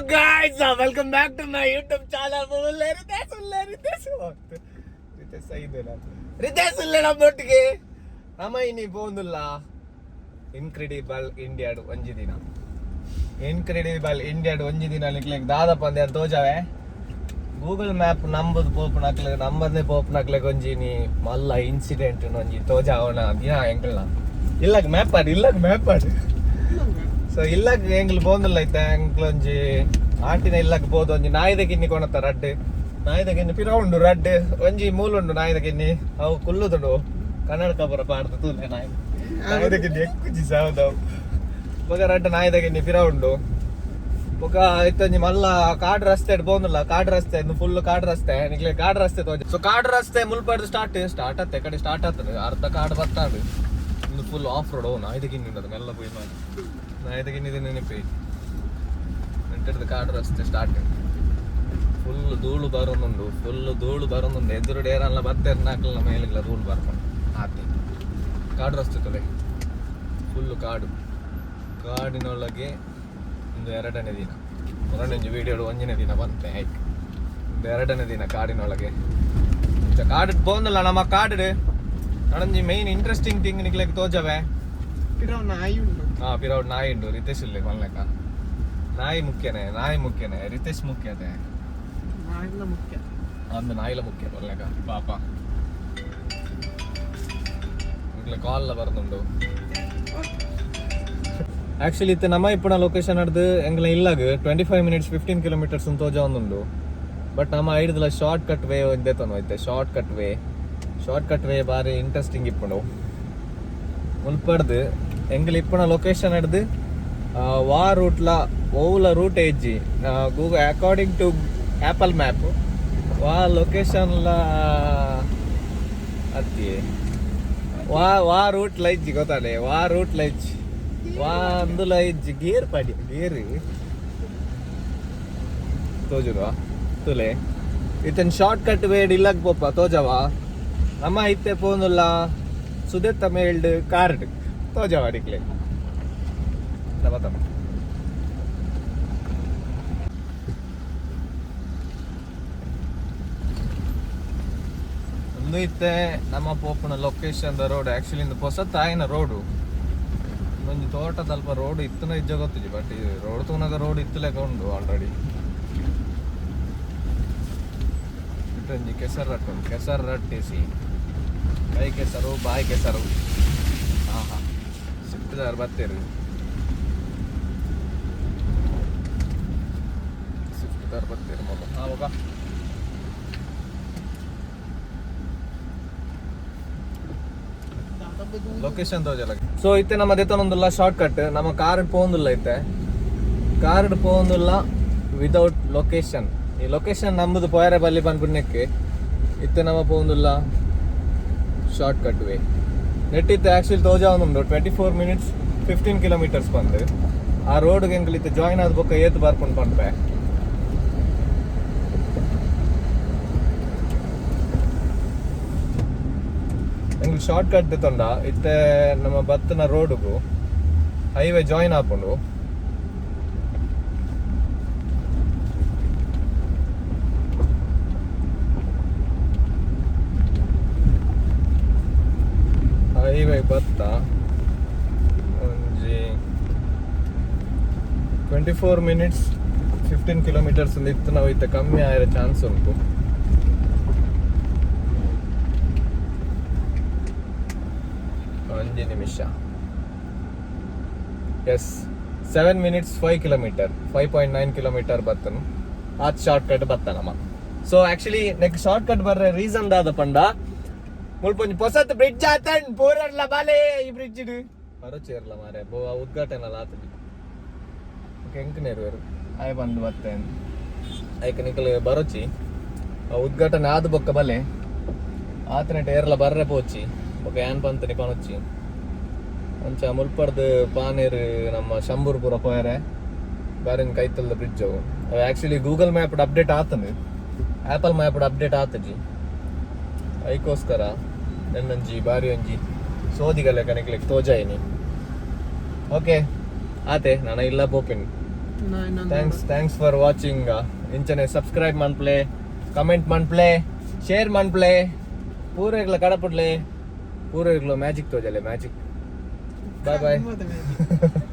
Guys, welcome back to my YouTube channel. Ritesh ಉಲ್ಲೆ, Ritesh, Ritesh ಐದೇನ, Ritesh ಉಲ್ಲೆ ನಮ್ಮೊಟ್ಟಿಗೆ. ನಮ್ಮ ಇನಿ ಪೋಂದುಲ್ಲ ಇನ್ಕ್ರೆಡಿಬಲ್ ಇಂಡಿಯಾಡು ಒಂಜಿ ದಿನ. ಇನ್ಕ್ರೆಡಿಬಲ್ ಇಂಡಿಯಾಡು ಒಂಜಿ ದಿನ ನಿಕ್ಲೆಗ್ ದಾದಪ್ಪ ಅಂದೆ ಅಂತ ತೋಜಾವೆ. ಗೂಗಲ್ ಮ್ಯಾಪ್ ನಂಬುದು ಪೋಪುನಕ್ಲೆ, ನಂಬಂದೇ ಪೋಪುನಕ್ಲೆಗ್ ಒಂಜಿ ನೀ ಮಲ್ಲ ಇನ್ಸಿಡೆಂಟ್ ಒಂಜಿ ತೋಜಾವಣ ದಿನ. ಎಂಕಲ್ನ ಇಲ್ಲಗ್ ಮ್ಯಾಪ್ ಆಡ್, ಇಲ್ಲಗ್ ಮ್ಯಾಪ್ ಆಡ್. ಸೊ ಇಲ್ಲಗ್ ಎಂಗ್ಲು ಪೋಂದುಲ್ಲ ಇತ್ತೆ. ಎಂಕ್ಲು ಒಂಜಿ ಆಂಟಿನ ಇಲ್ಲಗ್ ಪೋದು ಒಂಜಿ ನಾಯಿದ ಕಿನ್ನಿ ಕೊಣತ್ತ. ರಡ್ಡ್ ನಾಯಿದ ಕಿನ್ನಿ ಪಿರ ಉಂಡು, ರಡ್ಡ್ ಒಂಜಿ ಮೂಲುಂಡು ನಾಯಿದ ಕಿನ್ನಿ. ಅವು ಕುಲ್ಲುದುಂಡು ಕನ್ನಡಕ ಪೂರ ಪಾಡ್ದು. ತೂಲೆ, ನಾಯಿ ನಾಯಿದ ಕಿನ್ನಿ ಎಕ್ಕುಜಿ ಸಾವದವು. ಬೊಕ ರಡ್ಡ್ ನಾಯಿದ ಕಿನ್ನಿ ಪಿರ ಉಂಡು. ಬೊಕ ಇತ್ತೊಂಜಿ ಮಲ್ಲ ಕಾಡು ರಸ್ತೆ ಪೋಂದುಲ್ಲ. ಕಾಡು ರಸ್ತೆ, ಫುಲ್ ಕಾಡು ರಸ್ತೆ. ನಿಕ್ಲೆ ಕಾಡು ರಸ್ತೆ ತೋಜ. ಸೊ ಕಾಡು ರಸ್ತೆ ಮುಲ್ಪಡ್ದು ಸ್ಟಾರ್ಟ್ ಸ್ಟಾರ್ಟ್ ಆತ್ತೆ ಕಡೆ ಸ್ಟಾರ್ಟ್ ಆಗ್ತದೆ. ಅರ್ಧ ಕಾಡು ಬತ್ತಾಡು. ಇಂದು ಫುಲ್ ಆಫ್ ರೋಡ್. ನಾಯಿದ ಕಿನ್ನಿ ಉಂಡದು ಮೆಲ್ಲ ಪೋಯಿ ಮಾಡಿ. ನಾಯಿದ ಕಿನ್ನಿ ನೆನಪಿ ನೆಟ್ಟದ ಕಾಡು ರಸ್ತೆ ಸ್ಟಾರ್ಟ್. ಫುಲ್ ಧೂಳು ಬರೋದುಂಡು, ಫುಲ್ ಧೂಳು ಬರೋದುಂಡು. ಎದುರು ಡೇರಲ್ಲ ಬತ್ತೆರ್ ನಾಕಲ್ನ ಮೇಲಿಗ್ಲ ಧೂಳು ಬರ್ಕೊಂಡು ಆತಿ. ಕಾಡು ರಸ್ತೆ ತೊಲೆ, ಫುಲ್ ಕಾಡು. ಕಾಡಿನೊಳಗೆ ಒಂದು ಎರಡನೇ ದಿನ. ಒಂದೊಂದು ವಿಡಿಯೋ ಒಂದನೇ ದಿನ ಬಂತೆ ಆಯ್ತು. ಒಂದು ಎರಡನೇ ದಿನ ಕಾಡಿನೊಳಗೆ. ಇಂಚ ಕಾಡು ಪೋಂದಲ್ಲ ನಮ್ಮ ಕಾಡು. ನಾನೊಂಜಿ ಮೈನ್ ಇಂಟ್ರೆಸ್ಟಿಂಗ್ ಥಿಂಗ್ ನಿಕ್ಲೆಗ್ ತೋಜವೆ. ಪಿರವು ನಾಯಿ ಉಂಡು. ಹಾ, ಪಿರವು ನಾಯಿ ಉಂಡು. ರಿತೇಶ್ ಇಲ್ಲಿ ಮಲ್ಲೆಕ. ನಾಯಿ ಮುಖ್ಯನೇ, ನಾಯಿ ಮುಖ್ಯನೇ, ರಿತೇಶ್ ಮುಖ್ಯತೆ. ನಾಯಿಲ್ಲ ಮುಖ್ಯ. ಅಂದು ನಾಯಿಲ ಮುಖ್ಯ ಮಲ್ಲೆಕ ಪಾಪ. ನಿಕ್ಲೆ ಕಾಲ್ ಬರೋದುಂಡು. ಆಕ್ಚುಲಿ ಇತ್ತೆ ನಮ್ಮ ಇಪ್ಪುನ ಲೊಕೇಶನ್ ಅಡ್ದು ಎಂಗ್ಲ ಇಲ್ಲಾಗ 25 ಮಿನಿಟ್ಸ್ 15 ಕಿಲೋಮೀಟರ್ಸ್ ತೋಜ ಒಂದುಂಡು. ಬಟ್ ನಮ್ಮ ಐಡ್ದಲ ಶಾರ್ಟ್ ಕಟ್ ವೇ ಒಂದೇತನು ಐತೆ. Short cut way, short cut way ಬಾರಿ ಇಂಟ್ರೆಸ್ಟಿಂಗ್ ಇಪ್ಪುಂಡು. ಮುಲ್ಪಡ್ದು ಎಂಗ್ಲ ಇಪ್ಪುನ ಲೊಕೇಶನ್ ಹಿಡ್ದು ವಾ ರೂಟ್ಲ ಓವುಲ ರೂಟ್ ಇಜ್ಜಿ. Google, according to apple map, ವಾ ಲೊಕೇಶನ್ಲ ಅತ್ತಿ ವಾ ವಾ ರೂಟ್ ಲೈಜ್ಜಿ ಗೊತ್ತಾನೆ. ವಾ ರೂಟ್ ಲೈಜ್ಜಿ, ವಾ ಅಂದುಲ ಇಜ್ಜಿ. ಗೇರ್ ಪಾಡಿ, ಗೇರ್ ತೋಜುವ ತುಲೆ. ಇತನ್ ಶಾರ್ಟ್ ಕಟ್ ವೇಡ್ ಇಲ್ಲಗ್ ಪೋಪ ತೋಜವ. ನಮ್ಮ ಇತ್ತೆ ಪೋನುಲ್ಲ ಸುದೆತ್ತ ಮೇಲ್ಡ್ ಕಾರ್ಡ್ ತೋಜವ ನಿಕ್ಲೆ. ನಮ್ಮ ತಮ್ಮ ಒಂದು ಇತ್ತೆ ನಮ್ಮ ಪೋಪುನ ಲೊಕೇಶನ್ the road. Actually ಇಂದು ಪೊಸತ್ ಆಯಿನ ರೋಡು. ಒಂಜಿ ತೋಟದಲ್ಪ ರೋಡ್ ಇತ್ತನ ಇಜ್ಜ ಗೊತ್ತಿಜಿ. ಬಟ್ ಈ ರೋಡ್ ತೂನಗ ರೋಡ್ ಇತ್ತು ಲೆಕ್ಕ ಉಂಡು ಆಲ್ರೆಡಿ. ಒಂಜಿ ಕೆಸರು ರಟ್ಟು ಉಂಟು. ಕೆಸರು ರಟ್ಟಿಸಿ ಕೈ ಕೆಸರು, ಬಾಯಿ ಕೆಸರು. ಹಾ ಹಾ, ಸ್ವಿಫ್ಟ್ ಬತ್ತೀರಿ, ಸ್ವಿಫ್ಟ್ ದಾರ್ ಬತ್ತೀರಿ ಮೊದಲು. ಹಾ, ಹೋಗ. ಲೊಕೇಶನ್ ತೋಜಲ್ಲ. ಸೊ ಇತ್ತೆ ನಮ್ಮ ದೆತ್ತೊಂದುಲ್ಲ ಶಾರ್ಟ್ ಕಟ್. ನಮ್ಮ ಕಾರ್ ಪೋಂದುಲ್ಲ ಇತ್ತೆ. ಕಾರ್ ಪೋಂದುಲ್ಲ ವಿದೌಟ್ ಲೊಕೇಶನ್. ಈ ಲೊಕೇಶನ್ ನಮ್ಮದು ಪೋಯರೆ ಬಲ್ಲಿ ಪನ್ಪುನೆಕ್ಕೆ ಇತ್ತೆ ನಮ್ಮ ಪೋಂದುಲ್ಲ ಶಾರ್ಟ್ ಕಟ್ ವೇ. ನೆಟ್ ಇತ್ತೆ ಆಕ್ಚುಲಿ ತೋಜಾವೊಂದುಂಡು 24 ಮಿನಿಟ್ಸ್ 15 ಕಿಲೋಮೀಟರ್ಸ್ ಬಂದು. ಆ ರೋಡ್ಗೆ ಎಂಕಲ್ ಇತ್ತೆ ಜಾಯಿನ್ ಆದ ಬೊಕ್ಕ ಏತ್ ಬರ್ಪುಂಡು ಪನ್ಪೆ. ಎಂಕುಲು ಶಾರ್ಟ್ ಕಟ್ ತೊಂಡ ಇತ್ತೆ ನಮ್ಮ ಬತ್ತನ ರೋಡ್ಗು ಹೈವೇ ಜಾಯಿನ್ ಆಪುಂಡು. ಹೈವೇ ಬತ್ತ ಒಂಜಿ 24 ಮಿನಿಟ್ಸ್ 15 ಕಿಲೋಮೀಟರ್ಸ್ ಇತ್ತು. ನಾವು ಇತ್ತೆ ಕಮ್ಮಿ ಆಯಿರ ಚಾನ್ಸ್ ಉಂಟು. ಒಂಜಿ ನಿಮಿಷ. ಎಸ್, 7 ಮಿನಿಟ್ಸ್ 5 ಕಿಲೋಮೀಟರ್, 5.9 ಕಿಲೋಮೀಟರ್ ಬತ್ತನು. ಆತ್ ಶಾರ್ಟ್ ಕಟ್ ಬತ್ತನಮ್ಮ. ಸೊ ಆಕ್ಚುಲಿ ನೆಕ್ ಶಾರ್ಟ್ ಕಟ್ ಬರ್ರೆ ರೀಸನ್ ದಾದ ಪಂಡ, ಮುಲ್ಪ ಒಂಜಿ ಪೊಸತ್ ಬ್ರಿಡ್ಜ್ ಆತನ್. ಪೂರರ್ಲ ಬಾಲೆ ಈ ಬ್ರಿಡ್ಜ್ ಬರೋಚೇರ್ಲ ಮಾರೆ. ಬೋ ಉದ್ಘಾಟನೆ ಆತುಜಿ. ಎಂಕ್ ನೇರುವೆರು ಆಯ್ ಬಂದು ಬತ್ತೆ. ಐಕ್ ನಿಕಲ್ ಬರೋಚಿ. ಆ ಉದ್ಘಾಟನೆ ಆದ ಬೊಕ್ಕ ಬಲೆ. ಆತನೆಟ್ ಏರ್ಲ ಬರ್ರೆ ಪೋಚಿ. ಬೊಕ್ಕ ಯಾನ್ ಪಂತನಿ ಪನೊಚ್ಚಿ. ಅಂಚ ಮುಲ್ಪರ್ದು ಪಾನೇರು ನಮ್ಮ ಶಂಬೂರ್ ಪೂರ ಪೋಯರೆ ಬಾರಿನ ಕೈತಲ್ದ ಬ್ರಿಡ್ಜ್ ಅವು. ಆಕ್ಚುಲಿ ಗೂಗಲ್ ಮ್ಯಾಪ್ ಅಪ್ಡೇಟ್ ಆತಂದು, ಆಪಲ್ ಮ್ಯಾಪ್ ಅಪ್ಡೇಟ್ ಆತಜಿ. ಐಕೋಸ್ಕರ ನನ್ನೊಂಜಿ ಬಾರಿ ಒಂಜಿ ಸೋದಿಗಲೆ ಕನೆಕ್ಲೆಗ್ ತೋಜಾಯಿನಿ. ಓಕೆ, ಆತೆ, ನಾನು ಇಲ್ಲ ಪೋಪಿನ್. Thanks, thanks for watching. ಇಂಚನೆ ಸಬ್ಸ್ಕ್ರೈಬ್ ಮನ್ಪ್ಲೆ, ಕಮೆಂಟ್ ಮನ್ಪ್ಲೆ, ಶೇರ್ ಮನ್ಪ್ಲೆ, ಪೂರೆಗ್ಲ ಕಡಪುಡ್ಲೆ. ಪೂರೆಗ್ಲ ಮ್ಯಾಜಿಕ್ ತೋಜಲೆ, ಮ್ಯಾಜಿಕ್. Bye boy.